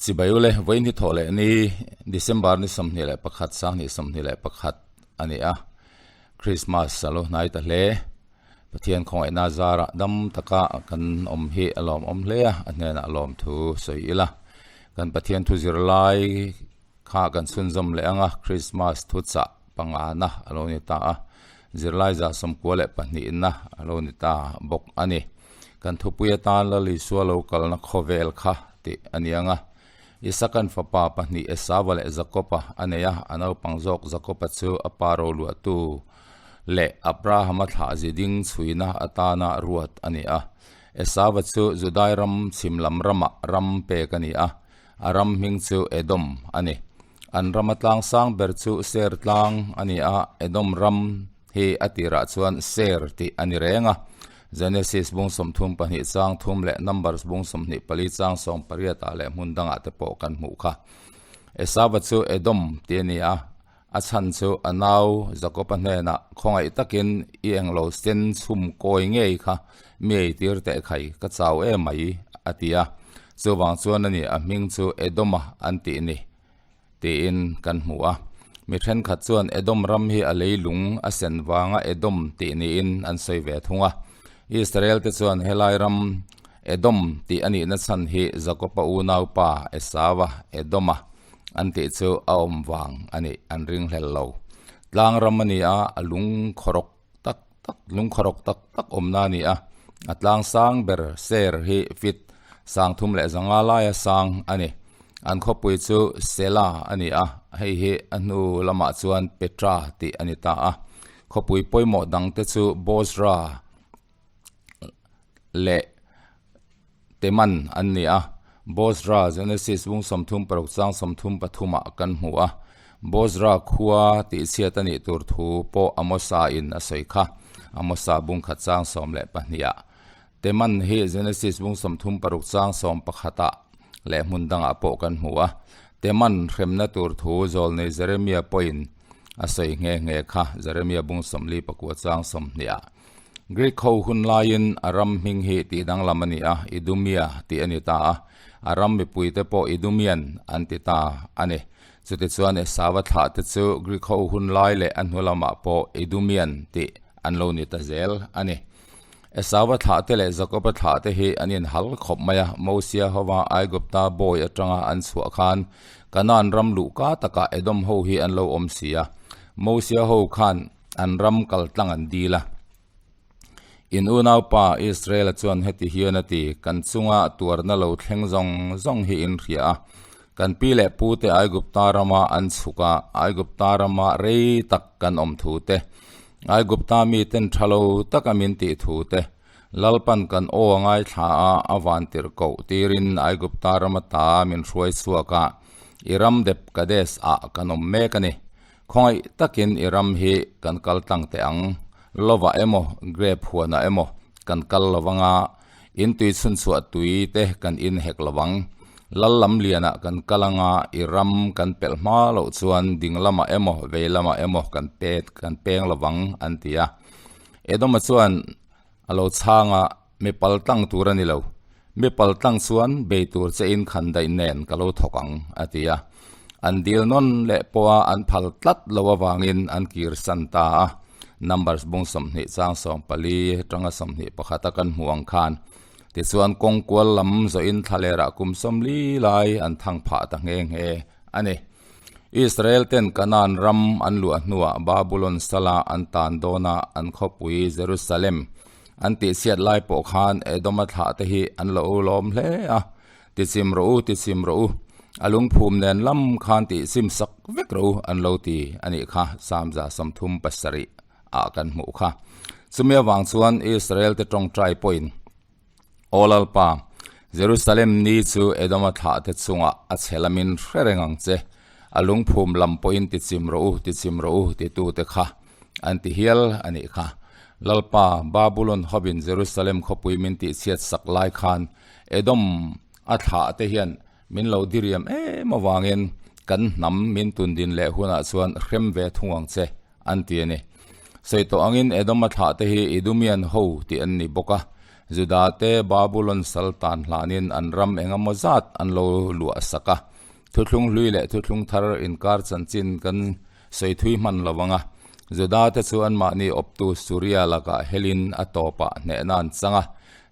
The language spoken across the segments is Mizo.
Chibai ule, vawiin hi thawh leh ni December ni 21 sanghnih 21 a ni a, Christmas a lo hnai ta hle. Pathian khawngaihna zarah dam taka kan awm hi a lawmawm hle a, a hnenah lawmthu sawi ila. Kan Pathian thu zirlai kha kan chhunzawm leh ang a, Christmas thuchah pangana a lo ni ta a, zirlai 92na a lo ni ta bawk a ni. Kan thupui atan Lal Isua lo kalna khawvel kha tih a ni ang a, Isakan fapa pahnih Esava leh Jakoba a nei a, a naupang zawk Jakoba chu a pa roluahtu leh Abrahama thlah ziding chhuina atana ruat a ni a. Esava chu Judai ram chhim lam ramah ram pek a ni a, A ram hming chu Edom a ni. An rama tlang sang ber chu Ser tlang a ni a, Edom ram hi a tirah chuan Ser tih a ni reng a. Genesis bung 32 chang thum leh Numbers bung 24 chang 18 ah leh hmun dangah te pawh kan hmuh kha. Esava chu Edom tih a ni a, a chhan chu a nau Jakoba hnenah khawngaih takin i englo sen chhum kawi ngei kha mi eitir teh khai ka chau em mai a ti a, chuvang chuan a ni a hming chu Edoma an tih ni tiin kan hmu a. Mi thenkhat chuan Edom ram hi a leilung a sen vanga Edom tih niin an sawi ve thung a. Israel te chuan helai ram Edom tih a nihna chhan hi Jakoba unaupa Esava Edoma An tih chu a awm vang a nih an ringhlel lo. Tlang ram a ni a, a lung khawrawk tak tak lung khawrawk tak tak awmna a ni a. A tlang sang ber ser hi fit sang thum leh zanga laia sang a ni. An khawpui chu Sela a ni a, hei hi a hnu lamah chuan Petra tih a ni ta a. Khawpui pawimawh dangte chu Bozra leh Teman an ni a, Bozra, Genesis bung 36 chang 33 ah kan hmu a. Bozra khua tihchhiat a nih tur thu pawh Amosa in a sawi kha, Amosa bung khat chang 12 ah. Teman hi Genesis bung 36 chang 11 ah leh hmun dangah pawh kan hmu a. Teman hremna tur thu zawlnei Jeremia pawhin a sawi nghe nghe kha, Jeremia bung 49 chang 20 ah. Greek ho hun laiin a ram hming hi tih danglam a ni a, Idumea tih a ni ta a, a ram mipuite pawh Idumean an ti ta a ni. Chutichuan Esava thlahte chu Greek ho hun lai leh a hnu lamah pawh Idumean tih an lo ni ta zel a ni. Esava thlahte leh Jakoba thlahte hi an inhal khawp mai a, Mosia hova Aigupta bawi atanga an chhuah khan Kanaan ram luhka takah Edom ho hi an lo awm si a, Mosia ho khan An ram kal tlang an dil a. In unaupa Israela chuan heti hian a ti, Kan chunga tuarna lo thleng zawng zawng hi in hria a. Kan pi leh pute Aigupta rama an chhuk a, Aigupta rama rei tak kan awm thu te, Aigupta miten tha lo taka min tih thu te, Lalpan kan aw a ngaithla a, a vantirh koh tirin Aigupta rama ta min hruai chhuak a, i ram dep Kadesh ah kan awm mek a ni. Khawngaih takin i ram hi kan kal tlang teh ang, lovah emaw grape huanah emaw kan kal lo vang a, in tui chhunchhuah tui te kan in hek lo vang. Lal lam lianah kan kal ang a, i ram kan pelh hma loh chuan ding lamah emaw vei lamah emaw kan pet kan peng lo vang, an ti a. Edoma chuan a lo chhang a, Mi pal tlang tur a ni lo. Mi pal tlang chuan bei tur che in khan daih nen ka lo thawk ang, a ti a. An dil nawn leh pawha an phal tlat lo avangin an kir san ta a. Numbers bung 20 chang 14 atanga 21 a kan hmuh ang khan. Tichuan kawng kual lam zawhin thlalerah kum 40 lai an thang phah ta nghe nghe a ni. Israel ten Kanaan ram an luah hnuah Babulon sala an tan dawna an khawpui Jerusalem An tihchhiat lai pawh khan Edoma thlah te hi an lo lawm hle a, Ti chim rawh u, ti chim rawh u, a lungphum nen lam khan tih chim sak vek rawh u an lo ti a nih kha, Psalm 37 ah kan hmuh kha. Chumi avang chuan Israel te tawngtai pawhin, Aw Lalpa, Jerusalem ni chu Edoma thlah te chungah a chhe lamin hre reng ang che, a lungphum lam pawhin ti chim rawh u, ti chim rawh u titute kha an ti hial a nih kha. Lalpa, Babulon hovin Jerusalem khawpui min tihchhiat sak lai khan Edom a thlah te hian min lo diriam em avangin kan hnam min tundin leh hunah chuan hrem ve thung ang che, an ti a ni. Sawi tawh angin Edom a thlah te hi Idumian ho tih an ni bawk a. Judate Babulon sal tan hlanin an ram engemaw zat an lo luah sak a. Thuthlung hlui leh thuthlung thar inkar chanchin kan sawi thui hman lo ang a. Judate chu anmahni awptu Suria lakah helin a tawpah hnehna an chang a.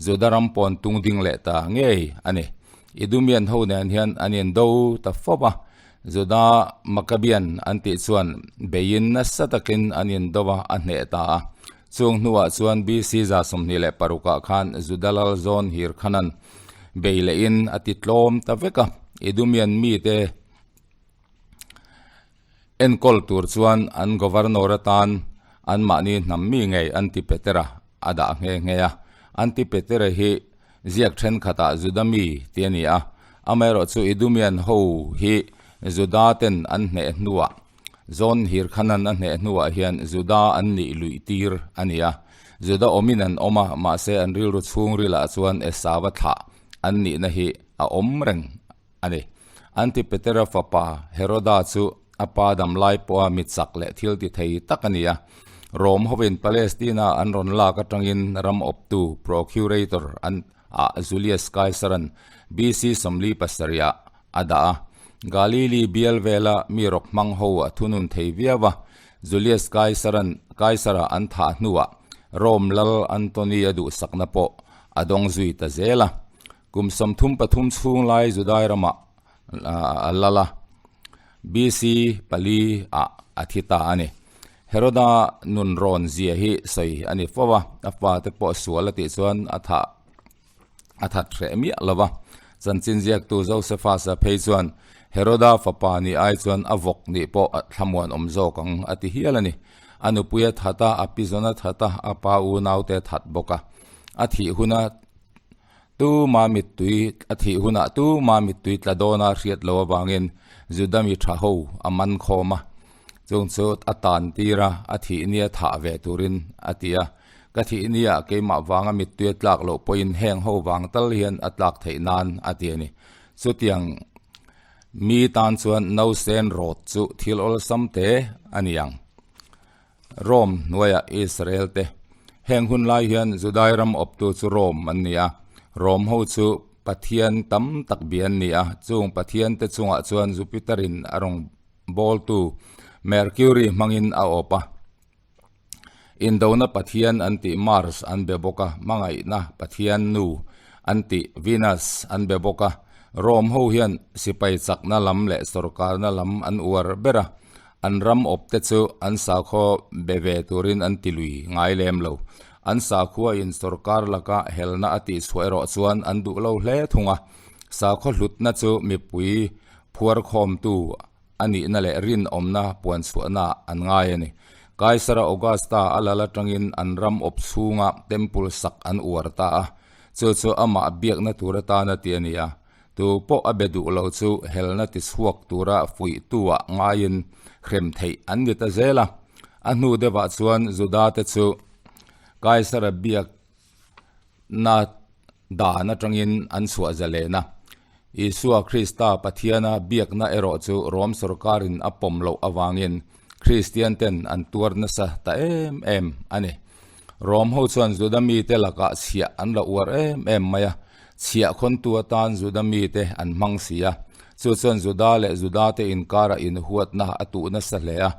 Juda ram pawn tung ding leh ta ngei a ni. Idumian ho nen hian an indo ta fawp a. Juda Maccabean an tih chuan beiin nasa takin an indo a, a hneh ta a. Chung hnuah chuan BC 26 ah khan Juda lal zawn Hirkhanan bei lehin a ti tlawm ta vek a. Idumian mite enkawl tur chuan an governor atan anmahni hnam mi ngei Antipetera a dah nghe nghe a. Antipetera hi Ziak thenkhatah Juda mi ti a ni a, amaherawhchu Idumian ho hi Juda ten an hneh hnuah, John Hirkhanan a hneh hnuah hian Juda an nih luih tir a ni a. Juda awmin an awm a, mahse an rilru chhungrilah chuan Esava thlah an nihna hi a awm reng a ni. Antipetera fapa Heroda chu a pa dam lai pawha mi chak leh thil ti thei tak a ni a. Rom hovin Palestina an rawn lak atangin ram awptu procurator an ah Julius Kaisaran BC 47 ah a dah a. Galili bial vela mi rawk hmang ho a thunun thei viau a. Julius Kaisaran Kaisara an thah hnuah Rom lal Antony a duhsakna pawh a dawng zui ta zel a. Kum 33 chhung lai Judai ramah a lal a, BC pali ah a thi ta a ni. Heroda nun rawn zia hi sawi a ni fo a, a fate pawh sual a tih chuan a thah a that hreh miah lo va. Chanchin ziaktu Josephus-a phei chuan Heroda fapa nih ai chuan a vawk nih pawh thlamuan awm zawk ang a ti hial a ni. A nupui a that a, a pizawn a that a, a pa unaute a that bawk a. A thih huna Tuma mittui a thih hunah tuma mittui tla dawna hriat lo avangin Juda mi tha ho a man khawm a, chung chu a tan tir a, a thih nia thah ve turin a ti a. Ka thih nia keimah vanga mittui a tlak loh pawhin heng ho vang tal hian a tlak theih nan a ti a ni. Chutiang mi tan chuan nausen rawt chu thil awlsam te a ni ang. Rome hnuaiah Israel te. Heng hun lai hian Judai ram awptu chu Rome an ni a, Rome ho chu pathian tam tak bi an ni a, chung pathian te chungah chuan Jupiter in a rawn bawltu Mercury hmangin a awp a. Indona pathian an tih Mars an be bawk a, hmangaihna pathian nu an tih Venus an be bawk a. Rome ho hian sipai chakna lam leh sorkarna lam an uar ber a, An ram awpte chu an sakhaw be ve turin an ti lui ngai lem lo. An sakhua in sorkar laka helna a tihchhuah erawh chuan an duh lo hle thung a. Sakhaw hlutna chu mipui phuarkhawmtu a nihna leh rinawmna puanchhuahna an ngai a ni. Kaisara Augusta a lal atangin an ram awp chhunga temple sak an uar ta a, chu chu amah biakna tur atana ti a ni a. Tu pawh a be duh lo chu helna ti chhuak tura fuihtuah ngaiin hrem theih an ni ta zel a. A hnu deuhah chuan Juda-te chu Kaisara biakna dan atangin an chhuah zalen a. Isua Krista Pathiana biakna erawh chu Rom sawrkarin a pawm loh avangin Kristianten an tuar nasa ta em em a ni. Rom ho chuan Juda mite lakah chhiah an la uar em em mai a, chhiah khawntu atan Juda mite an hmang si a. Chu chuan Juda leh Judate inkarah inhuatna a tuh nasa hle a.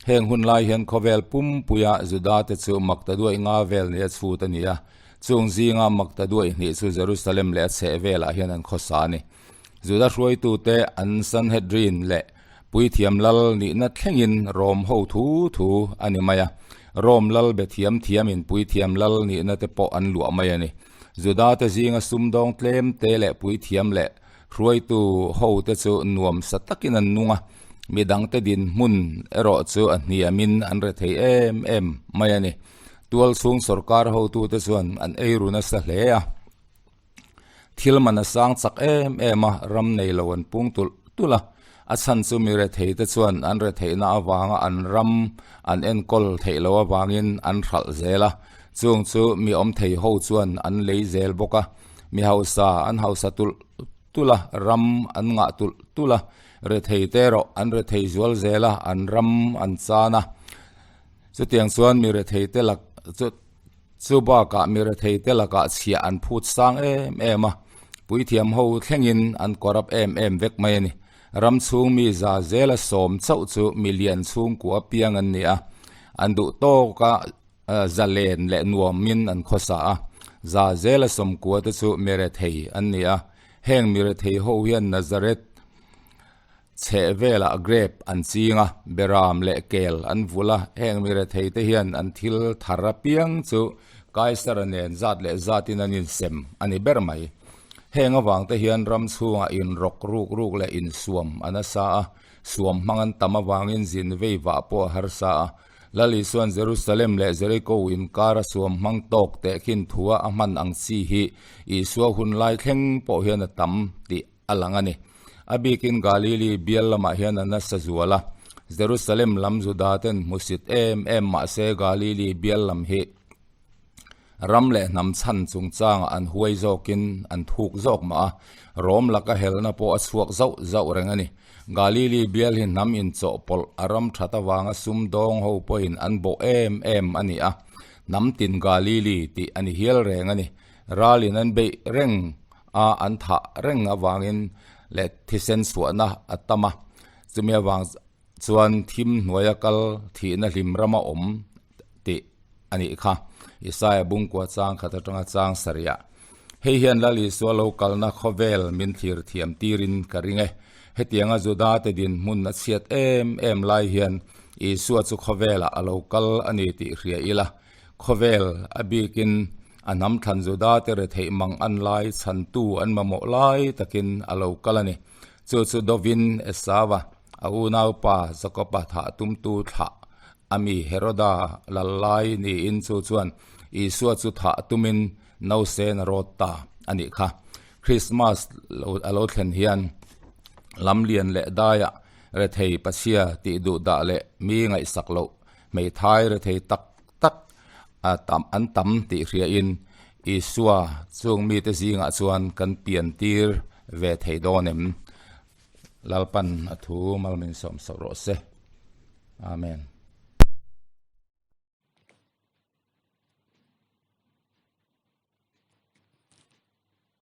Heng hun lai hian khawvel pumpuia Judate chu maktaduaih nga vel nia chhut a ni a, chung zinga maktaduaih hnih chu Jerusalem leh a chhehvelah hian an khawsa a ni. Juda hruaitute an Sanhedrin leh Puithiam lal nihna thlengin Rom ho thu thu a ni mai a. Rom lal be thiam thiamin puithiam lal nihna te pawh an luah mai a ni. Judate zinga sumdawng tlem te leh puithiam leh hruaitu ho te chu nuam sa takin an nung a, midangte dinhmun erawh chu a hniamin an rethei em em mai a ni. Tualchhung sawrkar hotute chuan an eiru nasa hle a. Thil man a sang chak em em a, ram nei lo an pung tulh tulh a. A chhan chu mi rethei te chuan an retheihna avanga an ram an enkawl theih loh avangin an hralh zel a. Chung chu mi awm thei ho chuan an lei zel bawk a. Mi hausa an hausa tulh tulh a, ram an ngah tulh tulh a. Rethei te erawh an rethei zual zel a, an ram an chan a. Chutiang chuan mi rethei te lak chu. Chu bakah mi retheite lakah chhiah an phut sang em em a, puithiam ho thlengin an corrupt em em vek mai a ni. Ram chhung mi za zela sawm chauh chu mi lian chhungkua piang an ni a, an duh tawka zalen leh nuamin an khawsa a. Za zela sawmkua te chu mi rethei an ni a, heng mi rethei ho hian Nazareth Chheh velah grape an ching a, beram leh kel an vulh a, heng mi rethei te hian an thil thar apiang chu Kaisara nen zat leh zatin an insem a ni ber mai. Heng avang te hian ram chhungah inrawk ruk ruk leh insuam a nasa a, suam hmang an tam avangin zin vei vah pawh a harsa a. Lal Isua'n Jerusalem leh Jeriko inkara suam hmang tawk tehkhin thua a hman ang chi hi Isua hun lai thleng pawh hian a tam tih a lang a ni. A bikin Galili bial lamah hian a nasa zual a, Jerusalem lam Juda ten hmusit em em mah se Galili bial lam hi ram leh hnam chhan chungchangah an huai zawkin an thuk zawk mah a, Rom laka helna pawh a chhuak zauh zauh reng a ni. Galili bial hi hnam inchawhpawlh a ram that avanga sumdawng ho pawhin an bawh em em a ni a, hnam tin Galili tih a ni hial reng a ni. Ralin an beih reng a an thah reng avangin leh thisen chhuahna a tam a, chumi avang chuan thim hnuaia kal thihna hlim rama awm tih a nih kha. Isaia bungkua chang khat atanga chang sarih. Hei hian Lal Isua lo kalna khawvel min thlir thiam tirin ka ring e. Hetianga Juda te dinhmun a chhiat em em lai hian Isua chu khawvelah a lo kal a ni tih hria ila. Khawvel a bikin a hnam thlan Juda te retheih mang an lai chhantu an mamawh lai takin a lo kal a ni. Chu chu Dovin Esava, a unaupa Jakoba thah tumtu thlah a mi Heroda lal lai niin chu chuan Isua chu thah tumin nausen a rawt ta a nih kha. Krismas a lo thlen hian lamlian leh daiah rethei Pachhia tih duh dah leh mi ngaihsak loh Hmeithai rethei tak tak a tam an tam tih hriain Isua chung mite zingah chuan kan pian tir ve thei dawn em? Lalpan a thu mal min sawm sak rawh se. Amen.